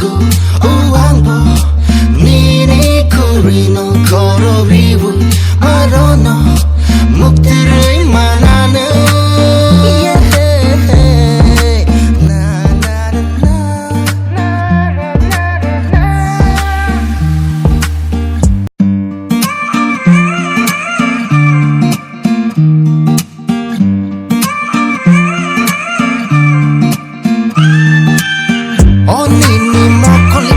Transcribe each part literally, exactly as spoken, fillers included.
O ang bo nini khuri no khoro ribu, aro no mukti rwi mananu. Yeah. Na, na, na, na. O nini mokol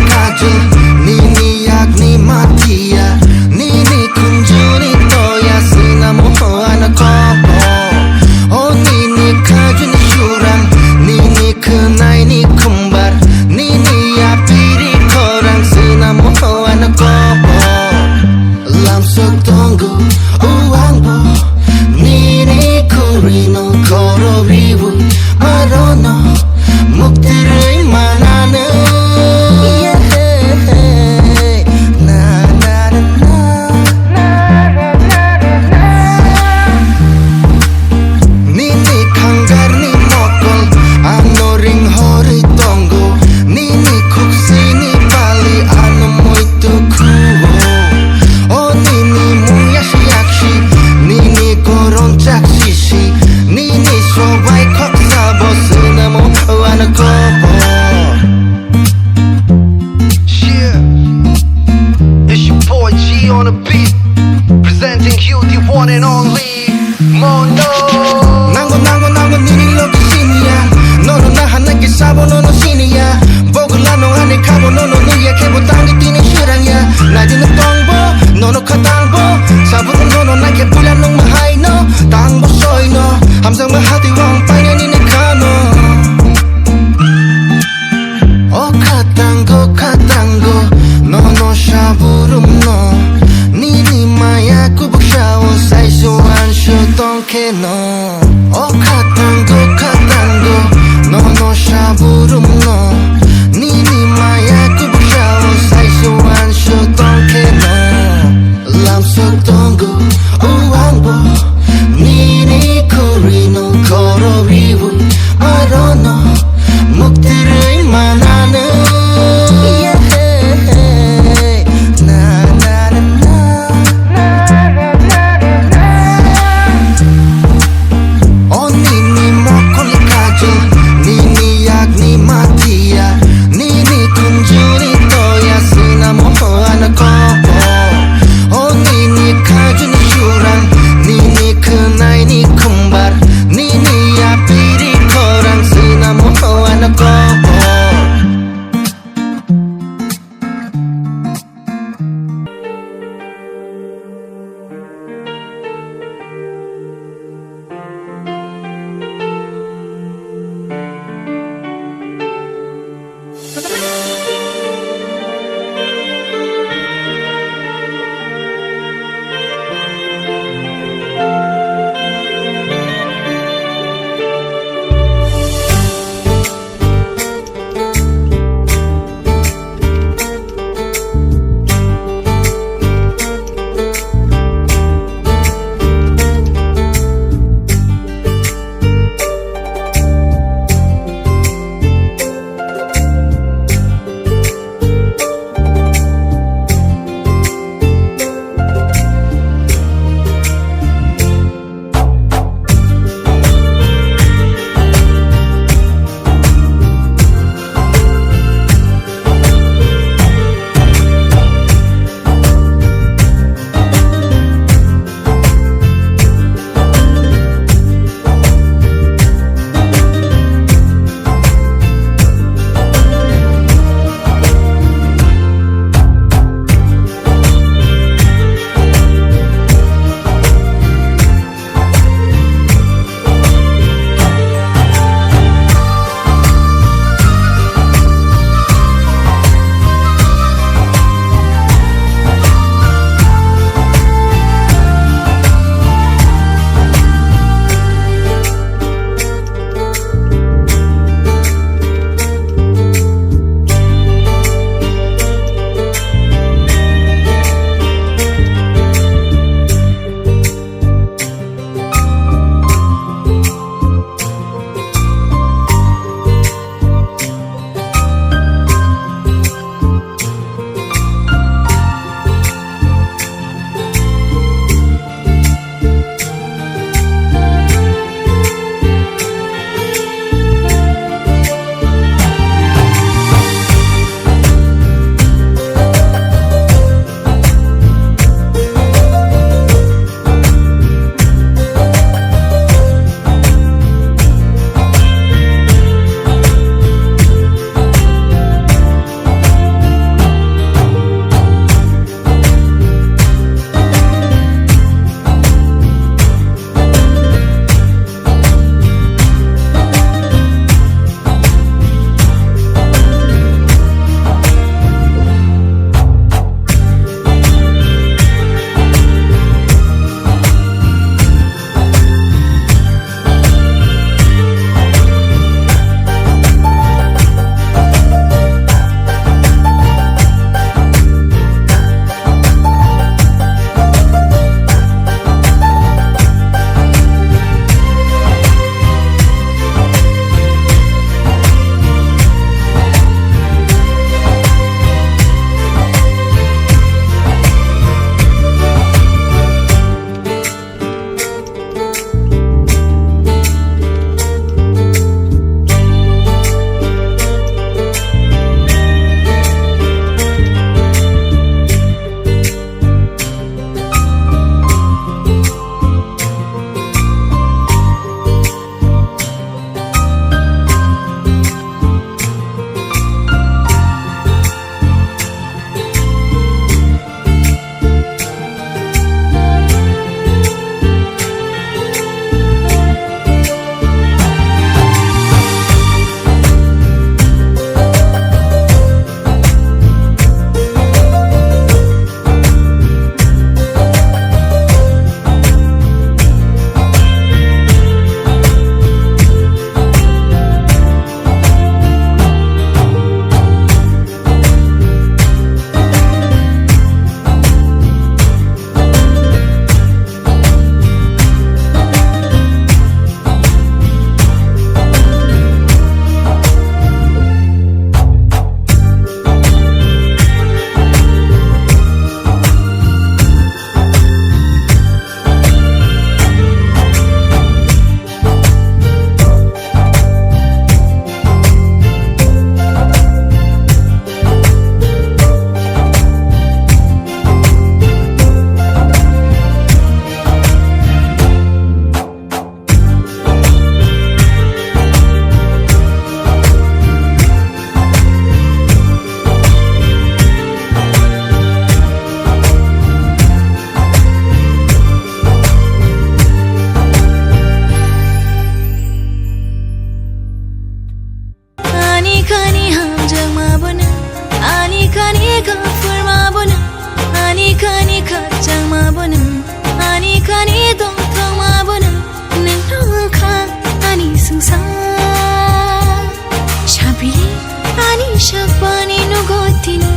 Sakbani nugotini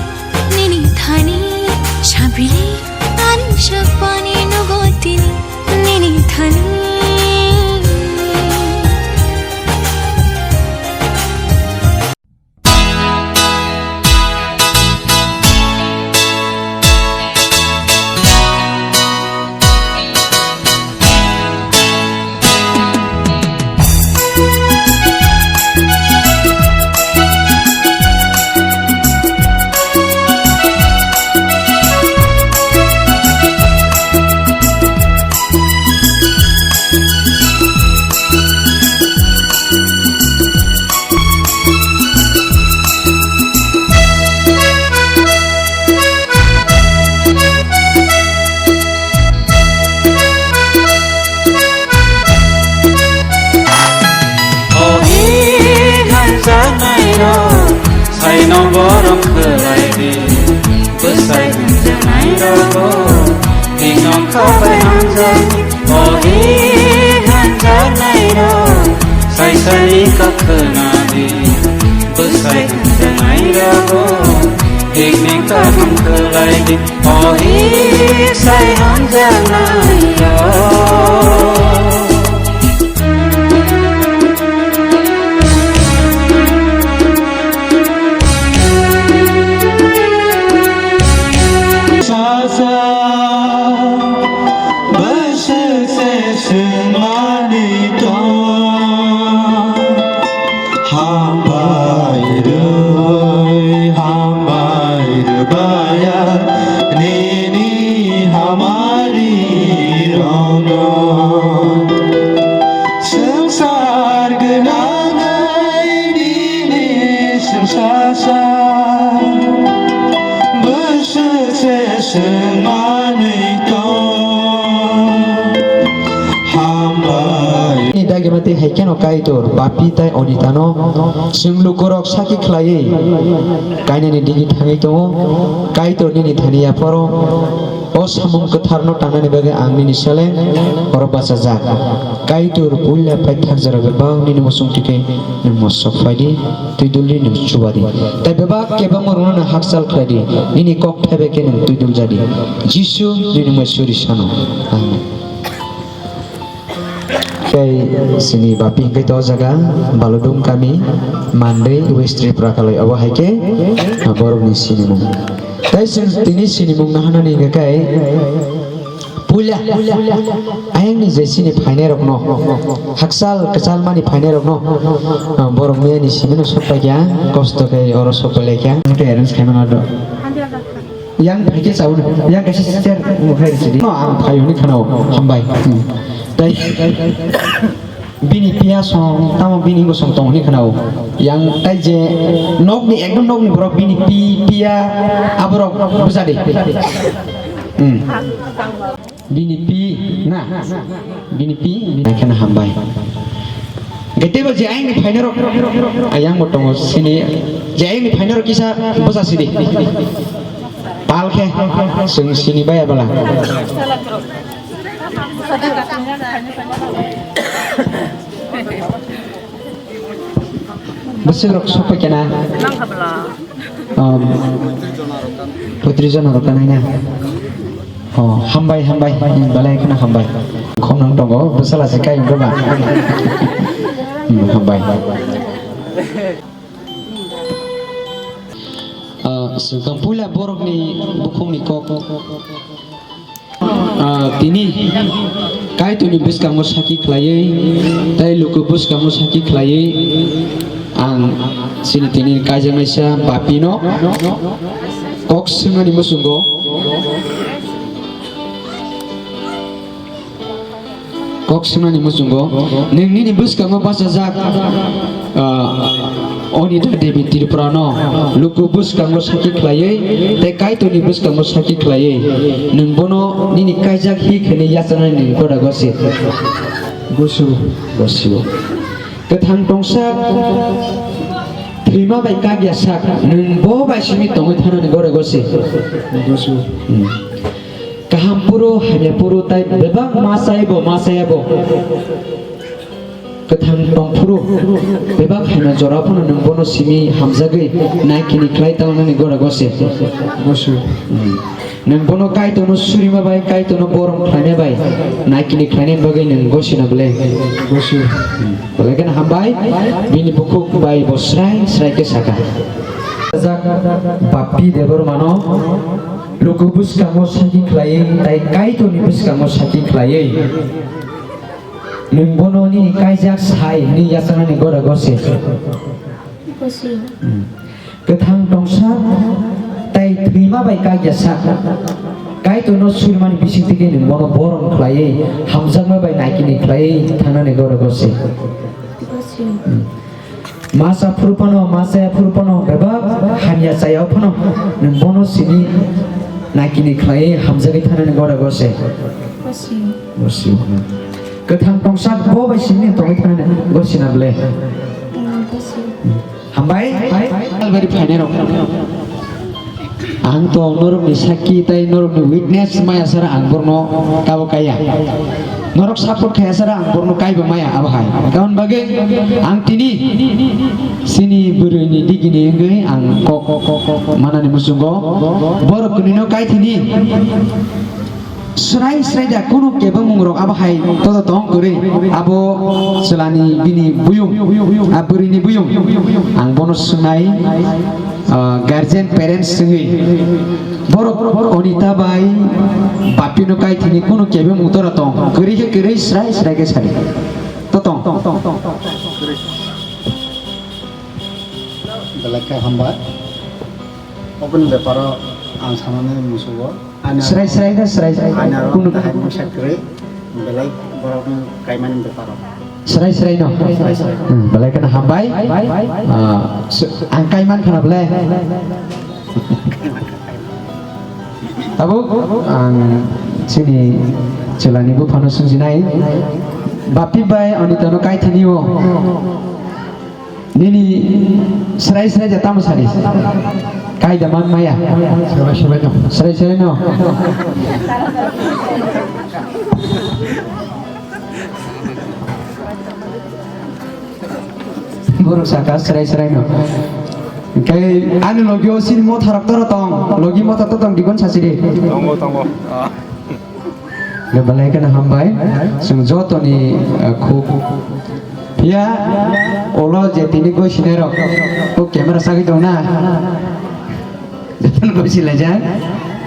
nini thani sabili, ani sakbani nugotini nini thani. O hi hanjaknairok, saino borom khlai di. Bwsai hanjaknairogo, bini khabai hanjak. O hi hanjaknairok, sai saini kok khna di. Bwsai hanjaknairogo, bini kaham khlai di. O hi sai hanjaknairok. Sasa bwswk se swngmani tong. Hambai rwui, hambai rwbaya nini hamari rokno. Swngchar gwnangwi nini swngchasa bwswk se swngmanwi tong. Hambai. Ni dagimati hai kheno Kaitor, Bapi tai Onitano chwng lukurok sakhi khlaiwi kainani digi thangwi tongo. Kaitor nini thani yaphoro o samung kwtharno tangnani bagwi ang nini seleng oro bachajak. Kaitor puila paithak jora bebak nini muchung thike nwng mosok phaidi, twiduldi nwng chubadi. Tai bebak kebengma rwno nwng hakchal khlaidi, nini kok thaibai khe nwng twiduljadi. Jisu nini mungwi suri sano. Amen. Tei chini Bapi hwnkhe to o jaga Baludung kami, Mandwi, West Tripura kalai, obo hai khe borokni sinimung. Tei chwng tini sinimung naharnani hwnkhe khe puila ayangni je chini phainairokno, hakchal kwchalmani phainairokno, borok miyani simino sok paikha, kosto khe oro sok pailaikha. Tei arrange khaimano do. Yang phaikhe chawi, yang kaisa chair bo khai rwsidi. No, ang phai hwnwi khwnao, hambai. Hmm. Tai bini piya song, tamo bini bosong tong hwnwi khwnao. Yang tai je nokni, ekdom nokni borok bini pi, piya, aborok bujadi. Hmm. Bini pi na, bini pi, bini kheno hambai. Hwnkhe teibo je ayangni phainairok, ayangbo tongo sini, je ayangni phainairok kisa bwsa sidi. Pal khe, chwng sini baya bwla. Bwswk rok sok pai kena. Um, poitris jona rok tanai na. Oh, hambai, hambai, hmm, belai kheno hambai. Khom nang tongo, bwsala se kai wngkha ba. Hmm, hambai. Ah, swkang puila borokni bukhukni kok. Ah, tini Kaitorni bwskango sakhi khlaiwi, tei luku bwskango sakhi khlaiwi, ang chini tini kaijaknaisa Bapino kok swngnani muchungo, kok swngnani muchungo, nwng nini bwskango bachajak. Ah, Onita Devi Tripura no luku bwskango sakhi khlaiwi tei Kaitorni bwskango sakhi khlaiwi nwng bono nini kaijak hi khenwi yachanani goda gosi. Gosu. Gosio. Kwthang tongsak, thwima bai kak ya sak, nwng bo bai simi tongwi thanani goda gosi. Gosu. Hmm. Kaham phuru, hamya phuru, tai bebak ma chai bo, ma chaya bo. Kwthang tongphuru bebak haino jora phano nwng bono simi hamjagwi naikini khlai talnani gora gose. Gose. Hmm. Nwng bono Kaitorno surima bai, Kaitorno borom khlaina bai, naikini khlainani bagwi nwng gosina bwle. Gose. Hmm. Belai kheno hambai, bini bukhuk bai bo srai srai khe saka. Jak Bappi Debbarmano luku bwskango saki khlaiwi, tai Kaitorni bwskango saki khlaiwi. Nwng bono nini kaijak sai hwnwi yachanani gora gose. Gose. Hmm. Kwthang tongsa tai thwima bai kaijaksa. Kaitorno surimani bisingtwi khe nwng bono borom khlaiwi, hamjakma bai naikini khlaiwi thangnani gora gose. Gose. Hmm. Masa phuru phano, masa ya phuru phano, bebak hamya chaya phano, nwng bono simi naikini khlaiwi hamjagwi thanani gora gose. Gose. Gose. Kwthang tongsa bo bai simi tongwi thanani gosina bwle. Gose. Hambai, Calvary phainai rok. Ang to norokni sakki tai norokni witness maya sara ang borno kabo kaiya. Norok support khaya sara ang borno kaiba maya abo hai. Karon bagwi ang tini sini bwrwini digini wngwi ang kok, kok, kok, kok manani muchungo borok kwnwino kai thini. Srai srai da kunu kebo mungrok abo hai todo tong kwrwi. Abo chwlani bini buyung, a bwrwini buyung. Ang bono swngnai, ah, guardian parents swngwi. Borok Onita bai Bapino kai thini kunu kebo mung tora tong. Kwrwi khe kwrwi srai srai khe sadi. To tong. Belai khe hambai. Oboni beparo ang sanani musugo. Srai srai da srai srai. Ani aro kunu hai mungsa kwrwi belai borokno kaimani beparo. Srai srai no. Srai srai. Hmm, belai kheno hambai. Ah, se-, ang kaiman khana belai. Tabuk ang chini chwlani buphano swngjinai. Bapti bai Onitano kai thini o. Nini srai srai ja tamo sari. Kai da man maya. Srai srai no. Srai srai no. Borok saka srai srai no. Kai ani logi o sini motha rok toro tong. Logi motha to tong dikon sasiri. Tongo, tongo. Belai kheno hambai. Chwng jotoni, eh, khuk. Phiya, ulo je tini goi sinai rok. O camera sagwi tong na. Jotono goi silaijak.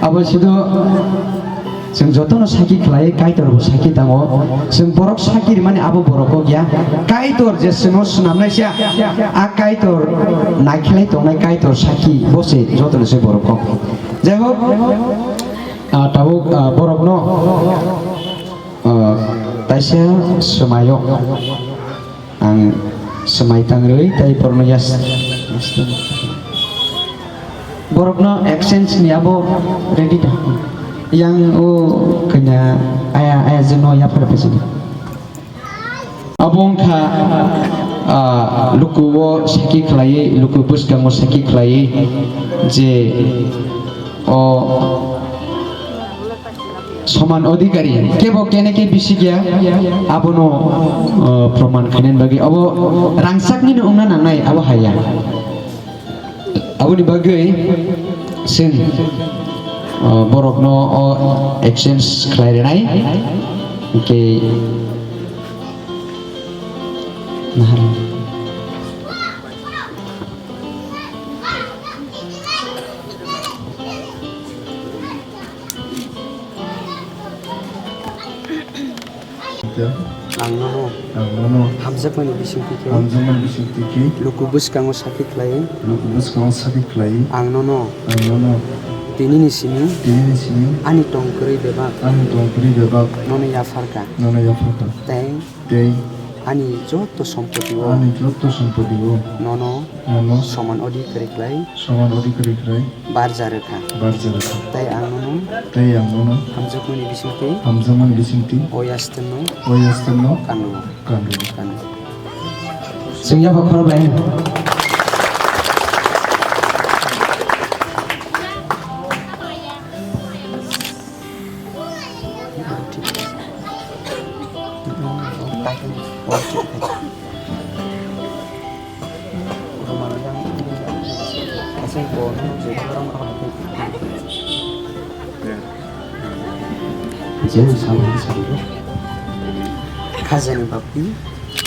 Abo sudu chwng jotono saki khlai, Kaitor bo saki tango. Chwng borok saki rimani abo borok kok ya. Kaitor je chwngno swnamnai sia. A Kaitor naikhlai tongnai Kaitor saki bo se jotono se borok kok. Jai hok, ah, tabuk, ah, borokno, ah, taisa swmaio ang swmai tangrwi tai borokno yas-, borokno exchange ni abo ready da. Yang o kanya aya, aya jeno ya phara pesi. Abo wngkha, ah, luku o saki khlaiwi, luku bwskango saki khlaiwi je o soman odhikari kebo kene ke bisi gya abono, ah, proman khainani bagwi abo rangchakni no wngna nangnai abo haya. Aboni bagwi chwng, o, borokno o exchange khlai rwnai. Hwnkhe nahar. Ang nono. Ang nono. Hamjakmani bisingtwi khe. Hamjakmani bisingtwi khe. Luku bwskango sakhi khlai. Luku bwskango sakhi khlai. Ang nono. Ang nono. Tinini simi. Tinini simi. Ani tong kwrwi bebak. Ani tong kwrwi bebak. Nono yapharkha. Nono yapharkha. Tei. Tei. Ani joto sompoti o. Ani joto sompoti o. Nono. Nono. Soman odhikari khlai. Soman odhikari khlai. Barja rwkha. Barja rwkha. Tei ang nono. Tei ang nono. Hamjakmani bisingtwi. Hamjakmani bisingtwi. O yastirno. O yastirno. Kanu. Kanu. Kanu. Chwng yapha khorok lai. Je ang sabo ang sabo. Khajani bapti.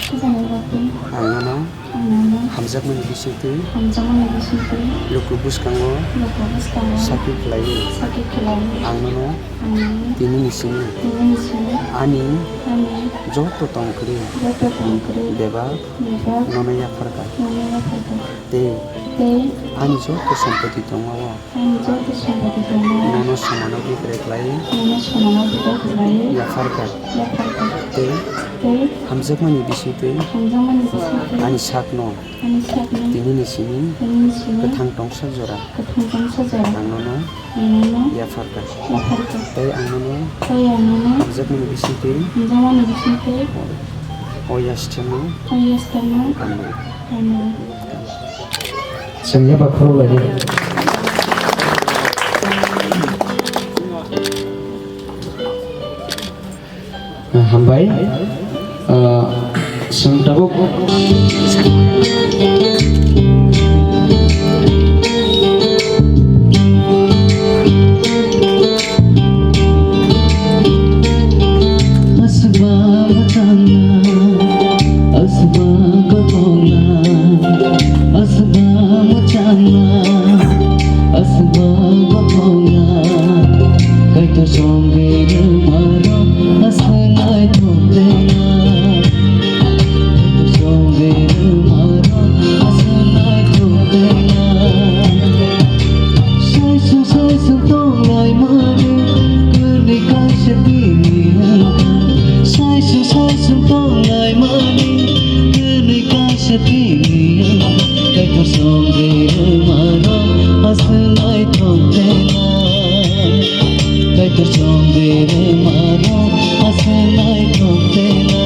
Khajani bapti. Ang nono. Ang nono. Hamjakmani bisingtwi. Hamjakmani bisingtwi. Luku bwskango. Luku bwskango. Sakhi khlai. Sakhi khlai. Ang nono. Ang nono. Tinini simi. Tinini simi. Ani. Ani. Joto tongkwrwi. Joto tongkwrwi. Bebak. Bebak. Nono yapharkha. Nono yapharkha. Tei. Tei. Ani joto sompoti tongmao. Ani joto sompoti tongmao. Nono samano bikrai khlai. Nono samano bikrai khlai. Yapharkha. Yapharkha. Tei. Tei. Hamjakmani bisingtwi. Hamjakmani bisingtwi. Ani sakno. Ani sakno. Tinini simi. Tinini simi. Kwthang tongsa jora. Kwthang tongsa jora. Ang nono. Ang nono. Yapharkha. Yapharkha. Tei ang nono. Tei ang nono. Hamjakmani bisingtwi. Hamjakmani bisingtwi. O yastemo. O yastemo. Ang nono. Ang nono. Chwng yapha khorok lai di. Hambai. Ah, chwng tabuk. Aswkba mwchangna, aswkba kotorna, aswkba mwchangna, aswkba kotorna, Kaitor songwi rwmarok aswk naithok tengna. Songwi rwmarok aswk naithok tengna. Saisung saisung tonglaimani kwnwi kaisa tini wngkha. Saisung saisung tonglaimani kwnwi kaisa tini wngkha. Kaitor songwi rwmarok aswk naithok tengna. Kaitor songwi rwmarok aswk naithok tengna.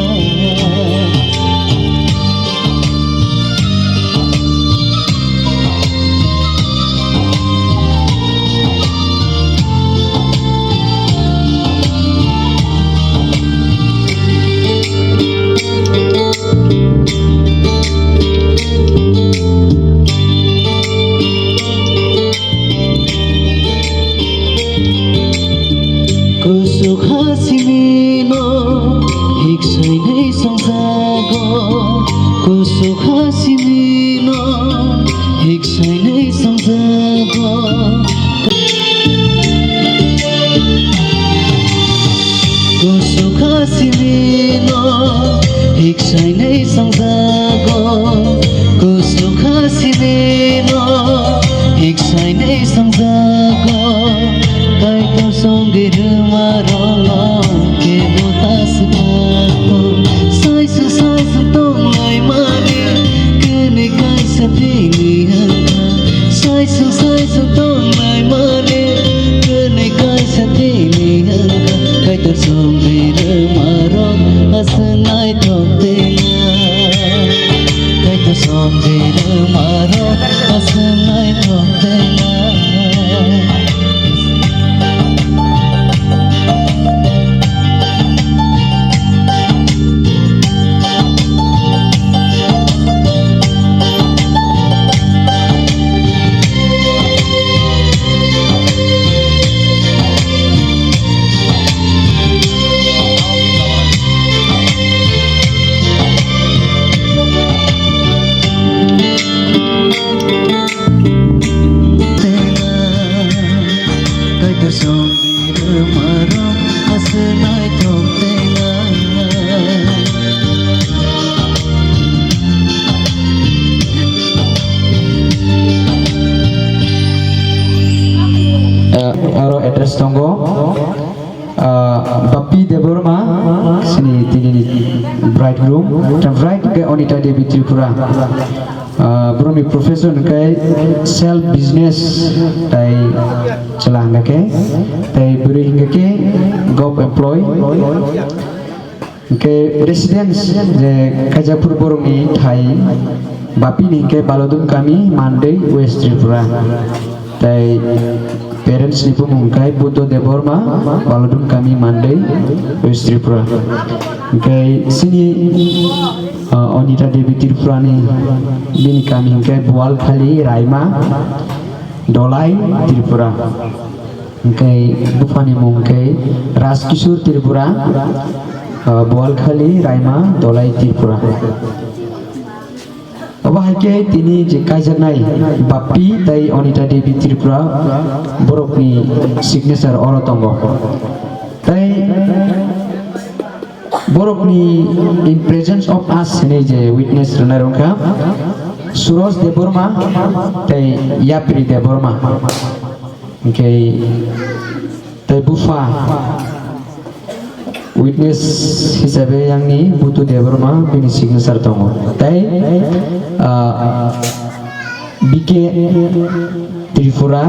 Kusuk ha simino hiksainai songjago, kusuk ha simino hiksainai songjago. Kusuk ha simino hiksainai songjago, kusuk ha simino hiksainai songjago. Kaitor songwi rwmarokno kebo ta swkakgo. Saisu saisu tonglaimani kwnwi kaisa tini wngkha. Saisu saisu tonglaimani kwnwi kaisa tini wngkha. Kaitor songwi rwmarok aswk naithok tengna. Kaitor songwi rwmarok aswk naithok tengna. Kaitor songwi rwmarok aswk naithok tengna. Eh, aro address tongo. Ah, Bappi Debbarma, sini tinini bridegroom, tei bride hwnkhe Anita Devi Tripura. Ah, borokni profession hwnkhe self business, tei chwla hwnkhe, tei bwrwi hwnkhe gov employee. Hwnkhe residence je Kaijakpur borokni thai Bapini hwnkhe Balodun kami, Mandwi, West Tripura. Tei parents ni bumung khe Buddho Debbarma, Balodun kami, Mandwi, West Tripura. Hwnkhe sini, ah, Anita Devi Tripura ni bini kami hwnkhe Bualkhali, Raima. Dolai Tripura. Hwnkhe buphani mung khe Rajkishore Tripura, ah, Boalkhali Raima Dolai Tripura. Obo hai khe tini je kaijaknai Bappi tei Anita Devi Tripura, borokni signature oro tongo. Tei borokni in presence of us hinwi je witness rwnai rwngkha Suraj Debbarma tei Yapri Debbarma. Hwnkhe tei bupha witness hisabe yangni Butu Debbarma bini signature tongo. Tei, ah, B K Tripura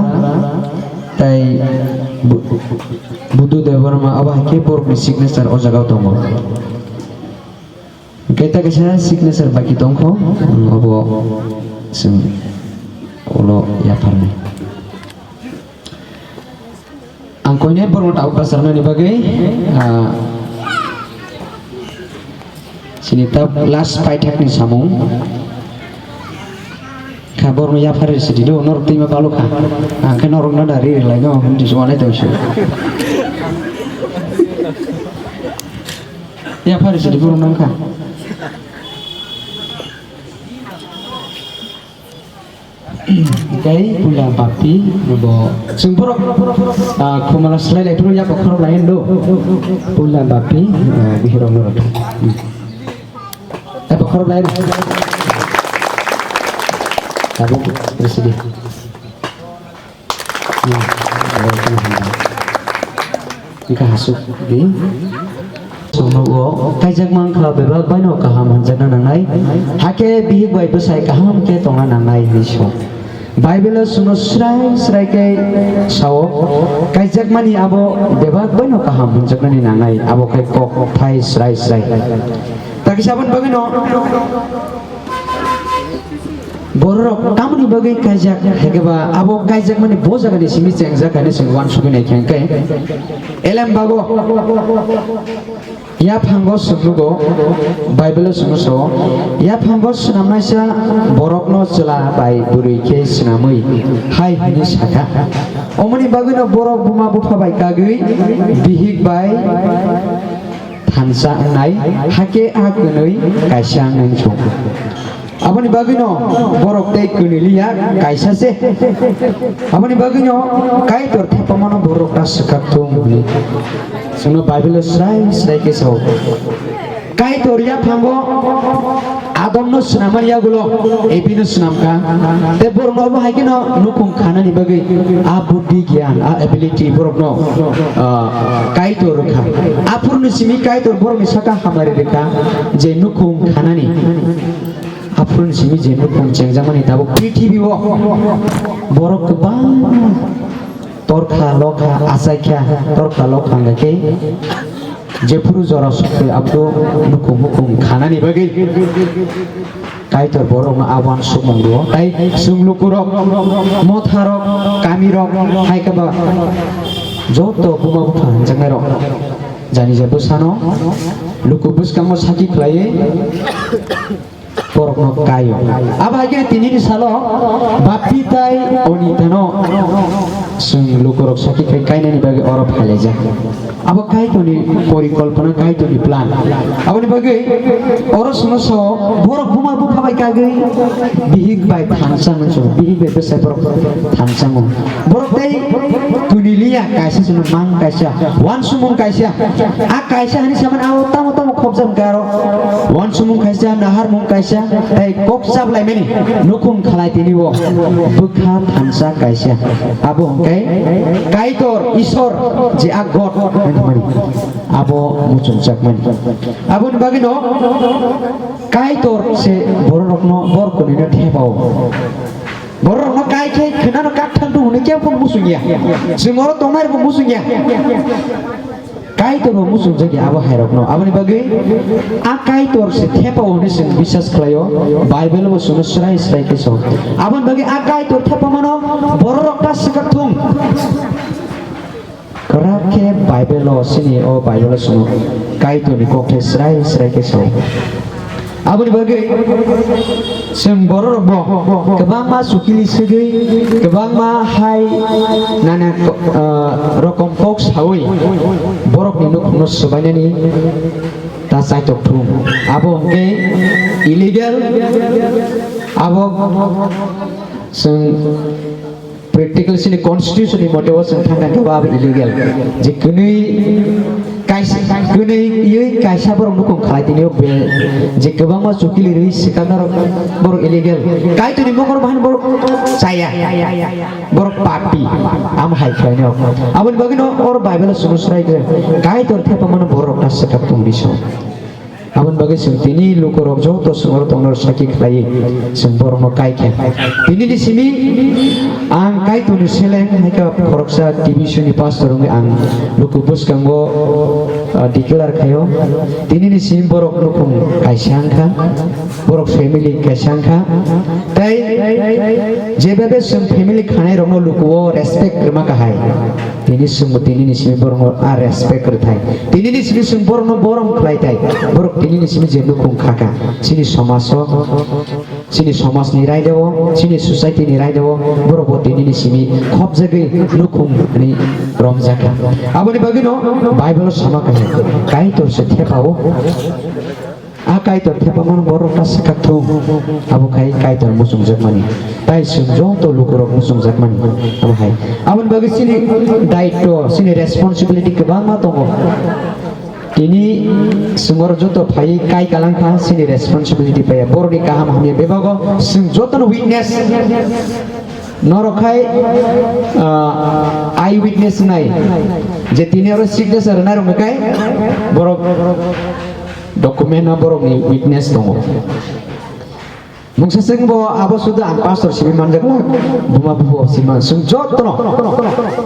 tei Bu-, Butu Debbarma abo hai khe borokni signature o jaga o tongo. Hwnkhe ta kaisa signature baki tongkho, obo chwng ulo yapharnai. Ang koinai borokno tabuk bacharnani bagwi, ah, chini ta last paithakni samung. Kha borokno yaphar rw sidi do, norok twima balukha. Ang khe norokno da ri rwlaino, hwn tisi wanai tongsi. Yaphar rw sidi borokno wngkha. Tei pula bapti bo chwng borok, ah, khumala slai lai phuru yaphar khorok lai ndo. Pula bapti, ah, bihirok norok. Abo khorok lai. Abo residi. Engka hasuk di. Songno o kaijak mankha bebak baino kaham hanjakna nangnai. Hake bihik bai bwsai kaham khe tongna nangnai hinwi song. Bible o chwngno srai srai khe sao, kaijakmani abo bebak baino kaham hwnjaknani nangnai, abo khe kok thai srai srai. Takisa aboni bagwino bororok tamoni bagwi kaijak, haikhe ba abo kaijakmani bo jagani simi chengjak hinwi chwng uansugwi naikha hwnkhe elem bago. Yaphango swnglugo, Bible-o swngno sao, yaphango swnamnaisa borokno chwla bai bwrwi khe swnamwi hai hwnwi sakha. Omoni bagwino borok buma bupha bai kagwi bihik bai thansa wngnai, hakhe a kwnwi kaisa wngnai chwng. Aboni bagwino borok tei kwnwi liya kaisa se. Aboni bagwino Kaitor thepamano borok ta swkak thung hwnwi. Chwngno Bible-o srai srai khe sao. Kaitor yaphango Adamno swnamani yagulo Ebino swnamkha. Tei borokno obo hai kheno nukhung khanani bagwi a buddhi gyan, a ability borokno, ah, Kaitor rwkha. Aphuruni simi Kaitor borokni saka hamari rwkha je nukhung khanani. Aphuruni simi je nukhung chengjakmani tabuk prithibi o borok kwbangma torkha lokha achaikha, torkha lokha hwnkhe jephuru jora sokwi aphuru nukhung mukhung khanani bagwi Kaitor borokno a uansukmung rwo. Tai chwng lukurok, motharok, kamirok, hai khe ba joto buma bupha hwnjaknairok jani je bwsano luku bwskango saki khlaiwi borokno kaio. Abo hai khe tinini salo Bapti tai Onitano chwng lukurok saki khai kainani bagwi oro phailaijak. Abo Kaitorni porikolpona, Kaitorni plan. Aboni bagwi oro chwngno sao, borok buma bupha bai kagwi bihik bai thansa hwnwi sao, bihik bai bwsai borok thansa wng. Borok tei kwnwi liya, kaisa chwngno mang kaisa, uansukmung kaisa, a kaisa hwnwi samani abo tamo tamo khopjak hwnkhe aro uansukmung kaisa, naharmung kaisa, tei kok chaplaimani nukhung khalai tini o bwkha thansa kaisa. Abo hwnkhe Kaitor Isor je a God hwnmani abo muchungjakmani. Aboni bagwino Kaitor se bororokno bor kwnwino thepao. Bororokno kai khe khwnano kakthang tu hwnwi kebo muchungya. Chwng oro tongnairokbo muchungya. Kaitor bo muchungjak ya abo hairokno. Aboni bagwi a Kaitor se thepao hwnwi chwng biswas khlaio. Bible bo chwngno srai srai khe sao. Aboni bagwi a Kaitor thepamano bororok ta swkak thung. Kwrak khe Bible o sini o Bible o chwngno Kaitorni kokthai srai srai khe sao. Aboni bagwi chwng bororokbo kwbangma chukili swgwi, kwbangma hai nana ko-, ah, rokom kok saui borokni nukhungno swbainani ta chaitok thung. Abo hwnkhe illegal, abo chwng practical chini constitution ni mote o chwng thang thang khe bo abo illegal. Je kwnwi kaisa, kwnwi iyui kaisa borok nukhung khalai tini o be, je kwbangma chukili rwi swkakna rok borok illegal. Kaitorni mokol bahai borok chaya. Borok papi. Am hai khlainai rok. Aboni bagwi no oro Bible o chwng srai khe Kaitor thepamano borok ta swkak tongwi so. Aboni bagwi chwng tini lukurok joto chwng oro tongnai rok sakhi khlaiwi chwng borokno kai kha. Tinini simi ang Kaitorni seleng hai khe khoroksa T V soni pastor wngwi ang luku bwskango, ah, declare khaio. Tinini simi borok nukhung kaisa wngkha, borok family kaisa wngkha. Tei jebebe chwng family khanai rokno lukuo respect rwma kahai. Tini chwngbo tinini simi borokno a respect rwthai. Tinini simi chwng borokno borom khlai thai. Borok tinini simi je nukhung khakha, chini somaso, chini somajni raidao, chini society ni raidao, borokbo tinini simi khopjagwi nukhung hwnwi romjakha. Aboni bagwino Bible o sama kha, Kaitor se thepao. A Kaitor thepamano borok ta swkak thung. Abo khai Kaitor muchungjakmani. Tai chwng joto lukurok muchungjakmani. Abo hai. Aboni bagwi chini daityo, chini responsibility kwbangma tongo. Tini chwng oro joto phaiwi kai kalang kha, chini responsibility paiya. Borokni kaham hamya bebago chwng jotono witness. Norok khai, ah, eye witness wngnai. Je tini oro signature rwnai rok kai borok document no borokni witness tongo. Mungsa chwng bo abo suda ang pastor simi manjak la, buma bubo sima chwng jotono.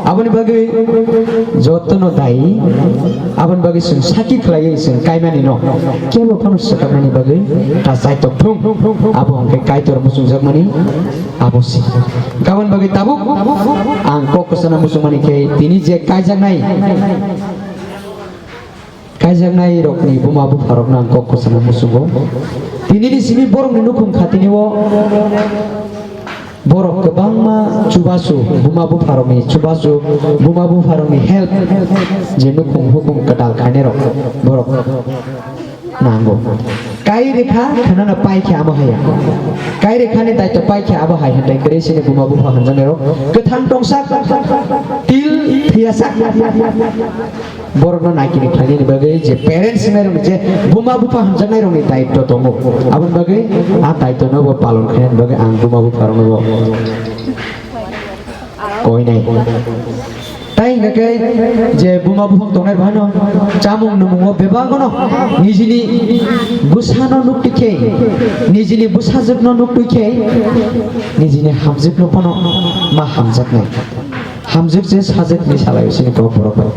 Aboni bagwi jotono dai, aboni bagwi chwng saki khlaiwi chwng kaimani no kebo phano swkaknani bagwi ta chaitok thung. Abo hwnkhe Kaitor muchungjakmani abo si. Gabon bagwi tabuk ang kok kwchana muchungmani khe tini je kaijaknai Kaijaknai rokni buma bupharokno ang kok kwchangma muchungo. Tinini simi borokni nukhung khatini o borok kwbangma chubachu, buma bupharokni chubachu, buma bupharokni help je nukhung hukhung kwtal khainai rok borok nango. Kai rikha khanana paikhe abo haya. Kai rikhani daityo paikhe abo hai hwntai kwrwi sini buma bupha hamjaknai rok kwthang tongsak til phiyasak. Borokno naikini khlainani bagwi je parents hinwi rok je buma bupha hamjaknai rokni daityo tongo. Aboni bagwi a daityono bo palon khlainani bagwi ang buma bupha rokno bo koinai. Tai hingkha khe je buma buphang tongnai rok haino chamung numungo bebagono nijini bwsano nuktwi khe, nijini bwsajwkno nuktwi khe, nijini hamjwkno phano ma hamjaknai. Hamjwk je sajwk hinwi salai sini kok borok bai.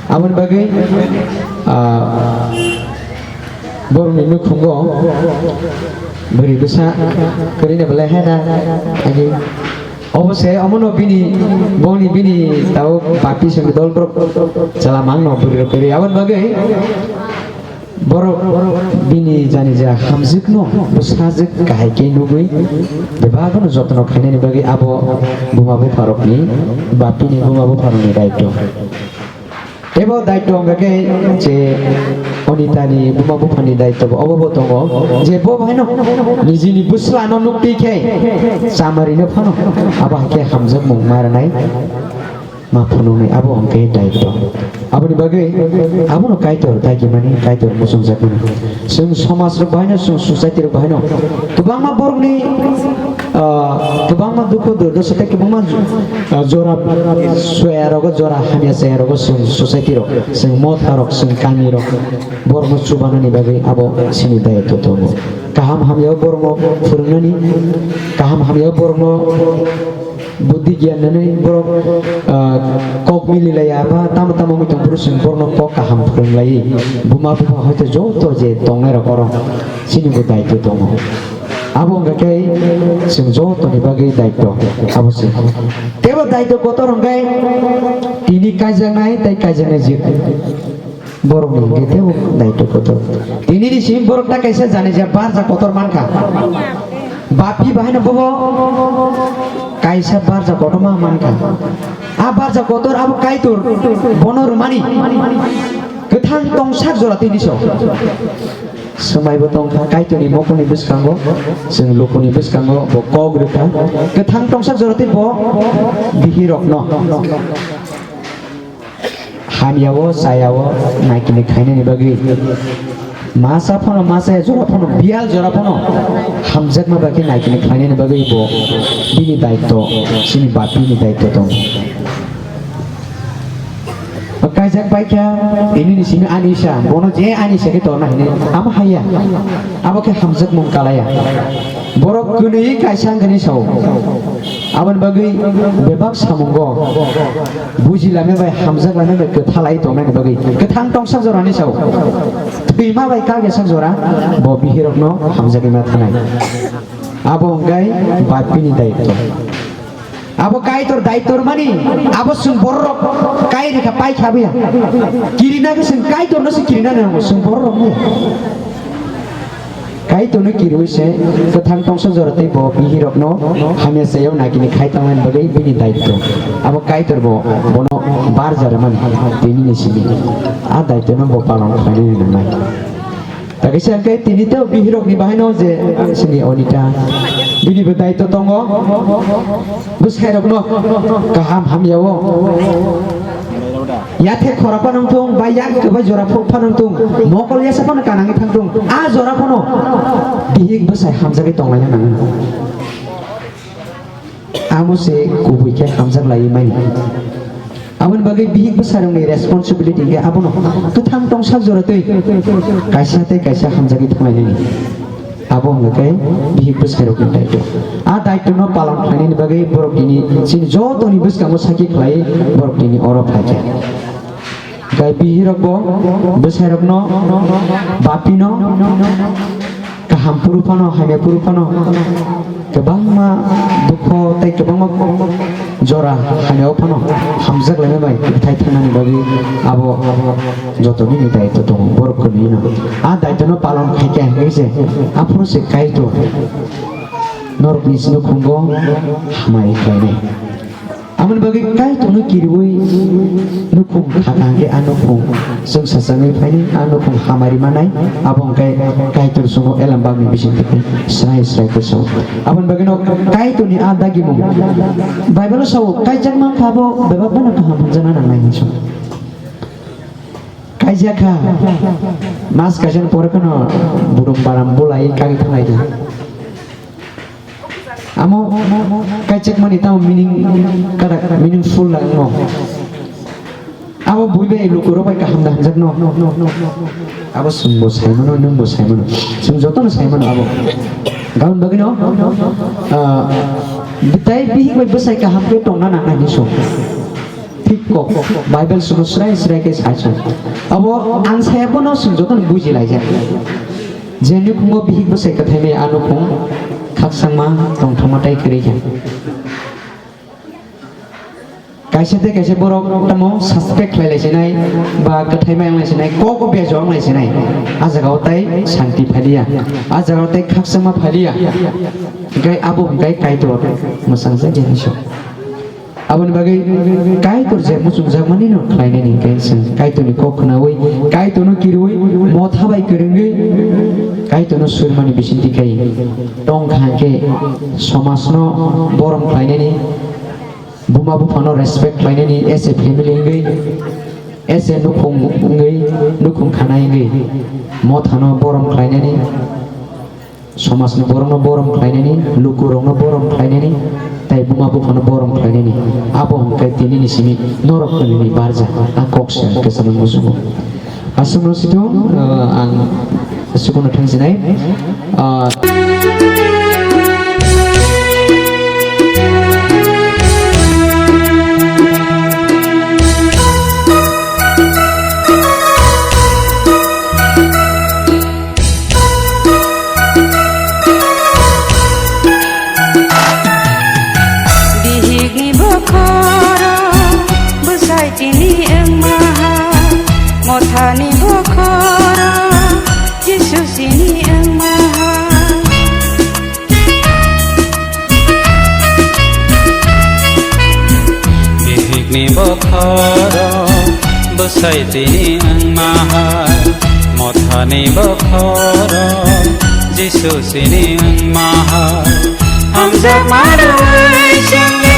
Aboni bagwi, ah, borokni nukhungo bwrwi bwsa kwrwini belai haino ani obo se omono bini bongni bini tao bapti songni dol borok chwla mangno bwrwi rok kwrwi. Aboni bagwi Borok bini jani ja hamjwkno bwsajwk kahai khe nugwi, bebakno jotono khainani bagwi abo buma bupharokni, bapini buma bupharokni daityo. Teibo daityo wngkha khe je Onitani buma buphani daityo bo obo bo tongo, je bo baino nijini bwslano nuktwi khe chamarino phano abo hai khe hamjakmung ma rwnai. Ma phunuknai abo hwnkhe daityo. Aboni bagwi abono Kaitor dagimani, Kaitor muchungjakmani. Chwng somaj rok bahaino, chwng society rok bahaino kwbangma borokni, ah, kwbangma dukhu durdosa tei kwbangma, ah, jora soya rogo, jora hamya chaya rogo chwng society rok, chwng motha rok, chwng kami rok borokno chubanani bagwi abo chini daityo tongo. Kaham hamya borokno phwrwngnani, kaham hamya borokno Buddhi gyan nani borok, ah, kok mili laya ba tamo tamo wngwi tong phuru chwng borokno kok kaham phwrwng lai. Buma bupha hoite joto je tongnai rok oro chini bo daityo tongo. Abo wngkha khe chwng joto ni bagwi daityo abo se. Teibo daityo kotor hwnkhe tini kaijaknai tei kaijaknai jik. Borokni hwnkhe teibo daitw kotor. Tinini simi borok ta kaisa jani ja barja kotor mankha. Baphi bahaino bobo kaisa barja kotorma mankha. A barja kotor abo Kaitor bono rwmani kwthang tongsak jora tini so. Swmaibo tongkha Kaitorni mokolni bwskango, chwng lukuni bwskango bo kok rwkha. Kwthang tongsak jora tei bo bihirokno hamyao, chayao naikini khainani bagwi masa phano, masa jora phano, biyal jora phano hamjakma bagwi naikini khainani bagwi bo bini daitw, chini bapini daitw tongo. Kaijak paikha, ini ni simi ani sa, bono je ani sa khe torna hini, amo haya, abo khe hamjakmung kalaya. Borok kwnwi kaisa wngkha ni sao. Aboni bagwi bebak samungo buji lamya bai, hamjak lamya bai kwthalai tongnani bagwi, kwthang tongsak jorani sao. Thwima bai kagwi sak jora bo bihirokno hamjagwi ma thanai. Abo wngkha bapini daitw. Abo Kaitor daitw rwmani, abo chwng bororok kai rikha pai kha buya. Kirina khe chwng Kaitorno se kirina nango, chwng bororok no. Kaitorno kirwi se kwthang tongsa jora tei bo bihirokno hamya chayao naikini khai tongmani bagwi bini daitw. Abo Kaitor bo bono barja rwmani tini ni simi. A daitwno bo palon khlainani nangnai. Takisa khe tini tei bihirokni bahaino je sini Onita, bini bo daitw tongo. Bwsairokno kaham hamyao yathe khora phano wngthung, ba yak kwbai jora phano wngthung, mokol yasa phano kanangwi thangthung, a jora phano bihik bwsai hamjagwi tonglaina nango. Amo se kubui khe hamjak laiwi mani. Aboni bagwi bihik bwsarokni responsibility khe abono kwthang tongsak jora twi kaisa tei kaisa hamjagwi thanglainani. Abo wngkha khe bihik bwsarokni daitw. A daitwno palon khlainani bagwi borok tini chini jotoni bwskango sakhi khlai borok tini oro phaikha. Gai bihirokbo bwsairokno bapino kaham phuru phano, hamya phuru phano, kwbangma dukho tei kwbangma jora hamyao phano hamjak laina bai bwthai thangnani bagwi abo jotoni ni daitw tongo. Borok kwnwino a daitwno palon khaikha hwnkhe se aphuru se Kaitor norokni nukhungo hamari khlainai. Aboni bagwi Kaitorno kirwi nukhung khaka hwnkhe a nukhung chwng sachangwi phaini a nukhung hamari manai, abo hwnkhe Kaitor chwngno elembakni bisingtwi srai srai khe sao. Aboni bagwino Kaitorni a dagimung Bible-o sao, kaijakma kha bo bebak phano kaham hwnjakna nangnai hinwi sao. Kaijak kha, mas kaisani pore kheno budum baram bulai kagwi thanglaikha. Amo kaichakmani tamo meaning kada meaningful langmo. Abo bui bai lukurok bai kaham da hamjakno. Abo chwngbo saimano, nwngbo saimano. Chwng jotono saimano abo. Gabon bagwino, ah, tai bihik bai bwsai kaham khe tongna nangnai hinwi song. Thik kok, Bible suno srai srai khe sai song. Abo ang saya bono chwng jotono buji laijak. Je nukhungo bihik bwsai kwthai bai a nukhung khakchangma tongthokma tai kwrwi kha. Kaisa tei kaisa borok tamo suspect khlai lai sinai ba kwthai mai wng lai sinai, kok o bejo wng lai sinai. A jaga o tai santi phaliya, a jaga o tai khakchangma phaliya. Hwnkhe abo hwnkhe Kaitor mwsang jak ya hinwi song. Aboni bagwi Kaitor je muchungjakmani no khlainani hwnkhe chwng Kaitorni kok khnaui, Kaitorno kirui, motha bai kwrwngwi Kaitorno surmani bisingtwi khai tongkha hwnkhe somajno borom khlainani, buma buphano respect khlainani, as a family wngwi, as a nukhung wngwi, nukhung khanai wngwi mothano borom khlainani. Somajni borokno borom khlainani, lukurokno borom khlainani, tei buma buphano borom khlainani. Abo hwnkhe tinini simi norok hwnwi barja, a kok se ang khe samung muchungo. Aswkno situng, ah, ang aswkno thangsinai. Ah, Bihikni bokhoro bwsai tini wngma ha, mothani Ni bokhoro bwsai tini wngma hai, mothani bokhoro Jisu sini wngma hai. Hamjakma rwui chwngni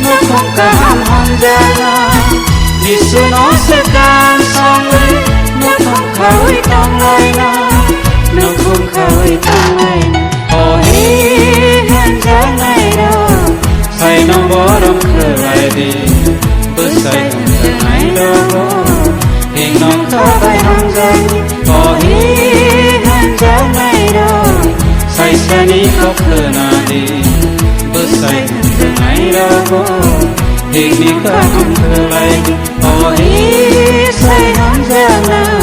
nukhung kaham hamjakna, Jisu no swkang songwi nukhung khaui tonglaina, nukhung khaui tonglaina. O hi hamjaknairok, saino borom khlai di, bwsai hamjaknairogo himno kha bai hamjakni. O hi hamjaknairok, saisani kok khna di, bwsai hamjaknairogo himni kaham khlai di. O hi sai hamjaknairok.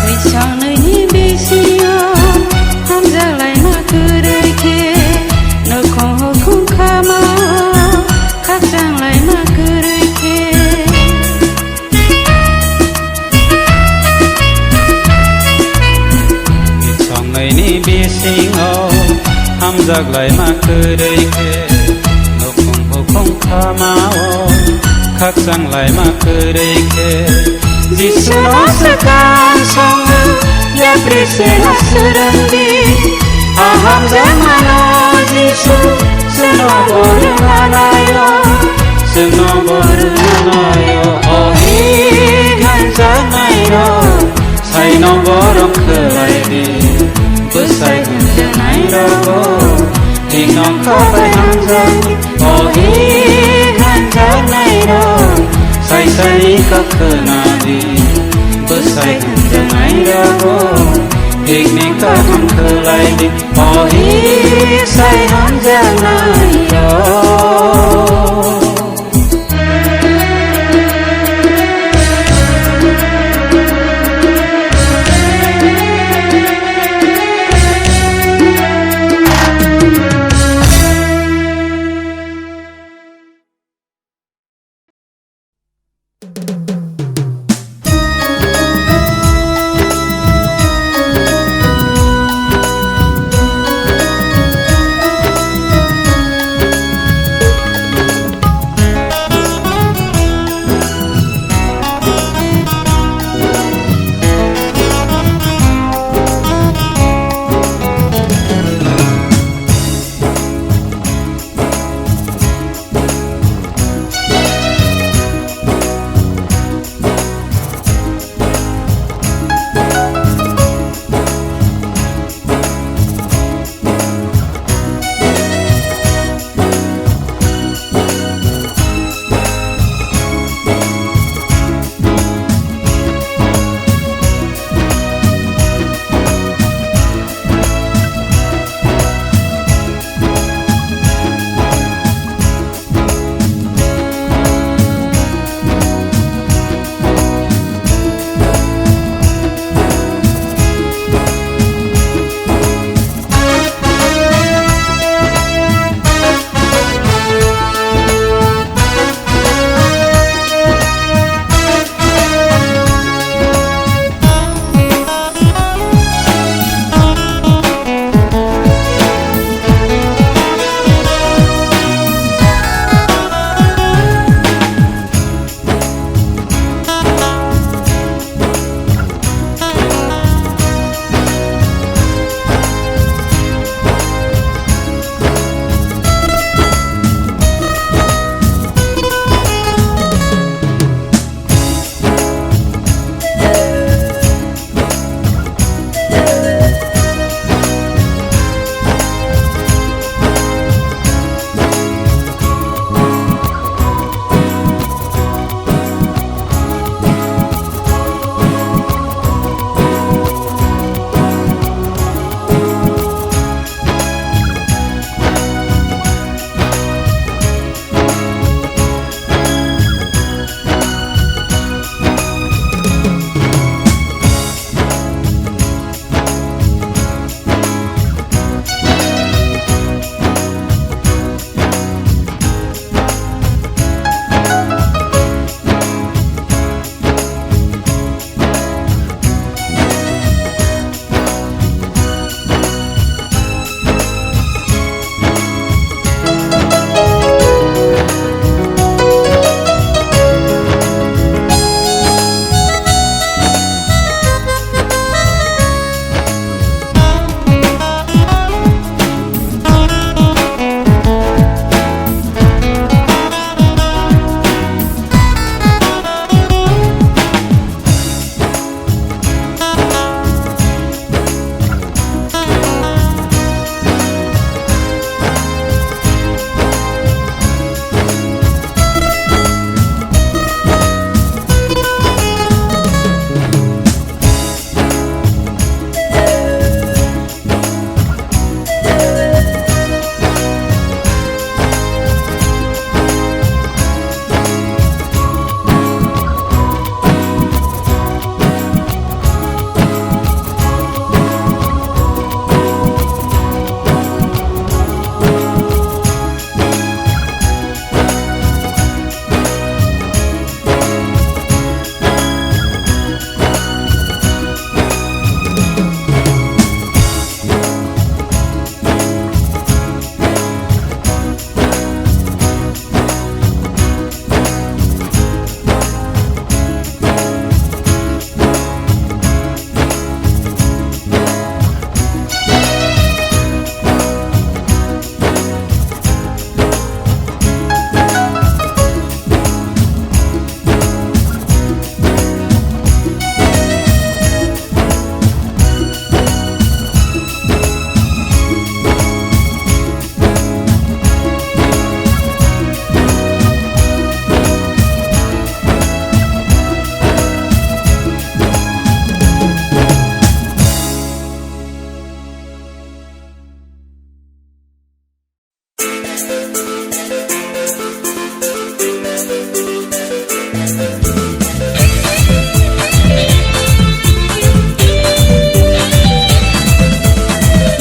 Twi sangnwini bisingo hamjaklaima kwrwi khe, nukhung hukhung khamao khakchanglaima kwrwi khe. Twi sangnwini bisingo hamjaklaima kwrwi khe, nukhung hukhung khamao khakchanglaima kwrwi khe, Jisuno swkang songwi yapri sena swrwngdi. Ahamjakmano Jisu chwngno bo rwnanaio, chwngno bo rwnanaio. O hi hamjaknairok, saino borom khlai di, bwsai hamjaknairogo himno kha bai hamjakdi. O hi hamjaknairok, saisani kok khna di, bwsai hamjaknairogo himni kaham khlai di. O hi sai hamjaknairok.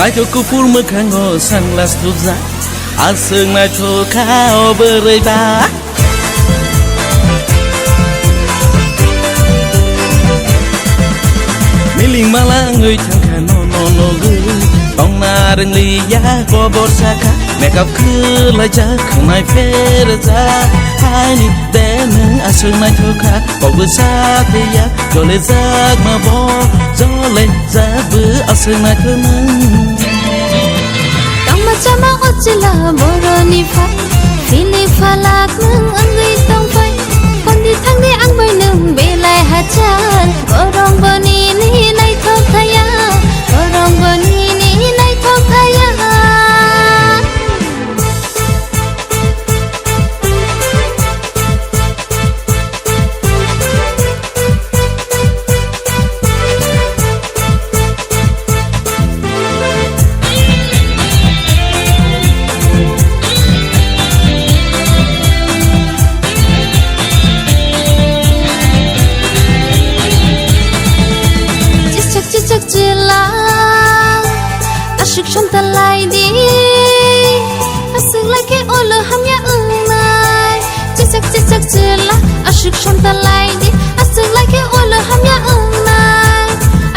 Aito kuphur mwkhango sunglass thupjak, aswk naithok kha o bwrwi ba. Miling mala wngwi thangkha nono nogwi, tongna rwngliya kobor sakha. Makeup khwlaijak khwnai pherjak, haini de nwng aswk naithok kha. Kokbo sa phiya, jolijak ma bo, jolijak bo aswk naithok nwng. Tangma chama o chwla boroni phai, philip phalak nwng wngwi tongphai. Kondi thangdi ang bai nwng belai hachal, borok bo nini naithok thaya, borok bo nini naithok thaya. Chichak chichak chwla, aswk somta lai di. Aswk lai khe ulo hamya wngnai. Chichak chichak chwla, aswk somta lai di. Aswk lai khe ulo hamya wngnai.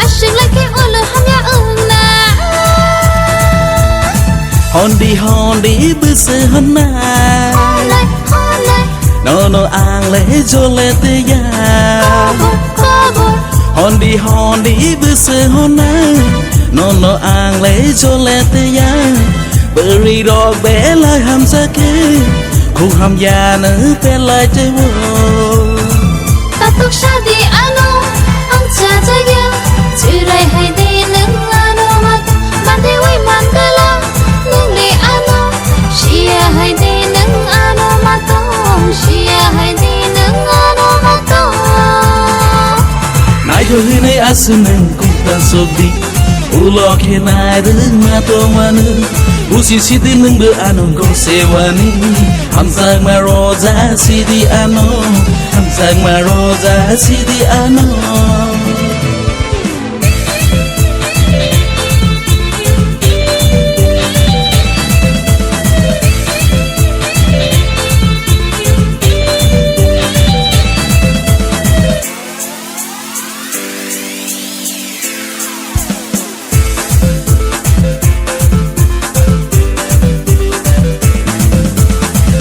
Aswk lai khe ulo hamya wngnai. Hondi hondi bwswk honnai. Honnai, honnai. Nono ang le jole twiya. Kobor, kobor. Hondi hondi bwswk honnai. Nono ang le jole twiya. Bwrwi rok belai hamjakhe, khung hamyano belai teibo. Tatok sadi ano, ang chajaya, chwrai hai de nwng ano mato, mandewi mangala, nwng le ano, siya hai de nwng ano mato, siya hai de nwng ano mato. Naithok hinwi aswk nwng kukta sokdi. Ulo khe nairwkma tongmani, busi sidi nwngbo ano gosewani. Hamjakma roja sidi ano, hamjakma roja sidi ano.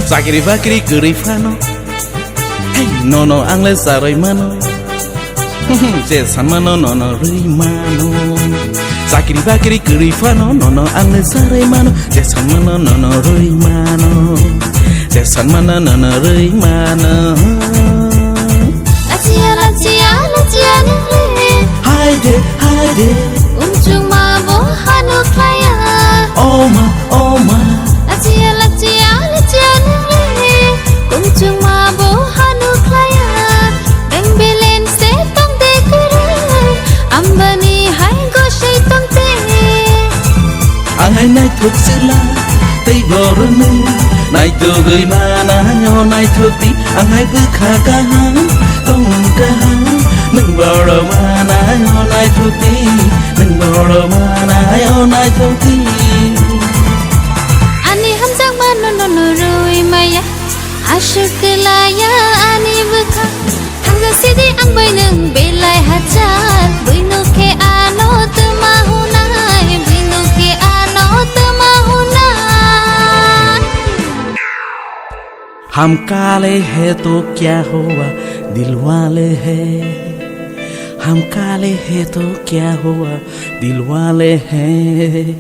Chakri bakri kwrwi phano, hey, nono ang le charwi mano. Je sanmano nono rwi mano. Chakri bakri kwrwi phano nono ang le charwi mano. Je sanmano nono rwi mano. Je sanmano nono rwi mano. Lachiya, lachiya, lachiya nini. Hai de, hai de. Umchung ma bo hanu khlaya. Oh ma, oh ma. Lachiya, lachiya, lachiya nini. Umchung ma bo hanu khlaya. Bank balance se tong de kwrwi. Ambani hai gosai tong te. Ang hai naithok chwla tei borokno naitugwi manai o naithok di. Ang hai bwkha kaham, tongmung kaham, nwng borok manai o naithok di, nwng borok manai o naithok di. Ani hamjakma nono norwi maya, aswk kwlaiya ani bwkha. Thangja sidi ang bai nwng belai hachal, buino khe ano twma hwnai, buino khe ano twma hwnai. हम काले हैं तो क्या हुआ, दिल वाले हैं। हम काले हैं तो क्या हुआ, दिल वाले हैं।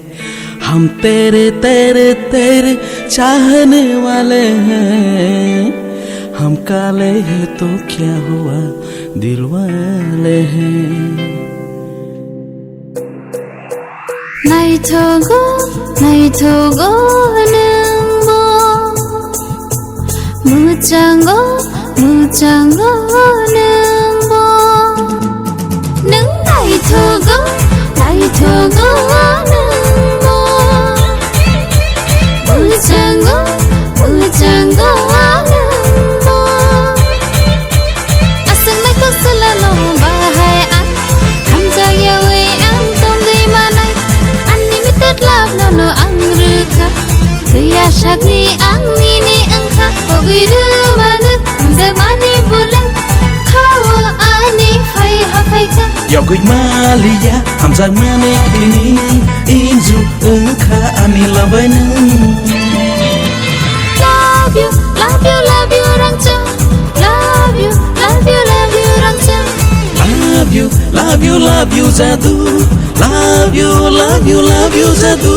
हम तेरे, तेरे, तेरे चाहने वाले हैं। हम काले हैं तो क्या हुआ, दिल वाले हैं। Naithogo, naithogo nwngbo. Mwchango, mwchango nwngbo. Nwng naithogo, naithogo nwngbo. Mwchango, mwchango nwngbo. Aswk naithok chwlano bahai ang, hamjakyawi ang tongwi manai. Ani mitet Jarmani khini inju wngkha ani labainung. Love you, love you, love you, Rangchak. Love you, love you, love you, Rangchak. Love you, love you, love you, Jadu. Love you, love you, love you, Jadu.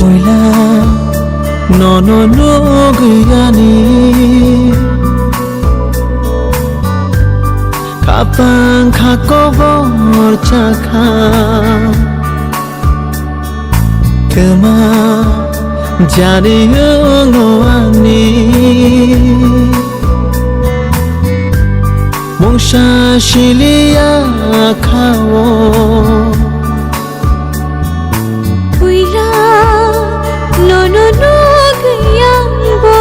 Puila nono nugwi ani khapang kha kobor chakha. Twma jani wngo ani mungsa siliya kha-o. Puila nono nugwi ang bo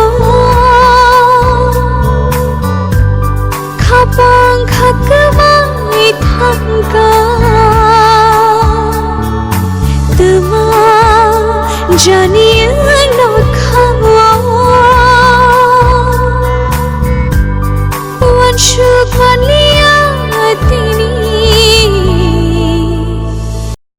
khapang kha kwmai thangkha. Twma jani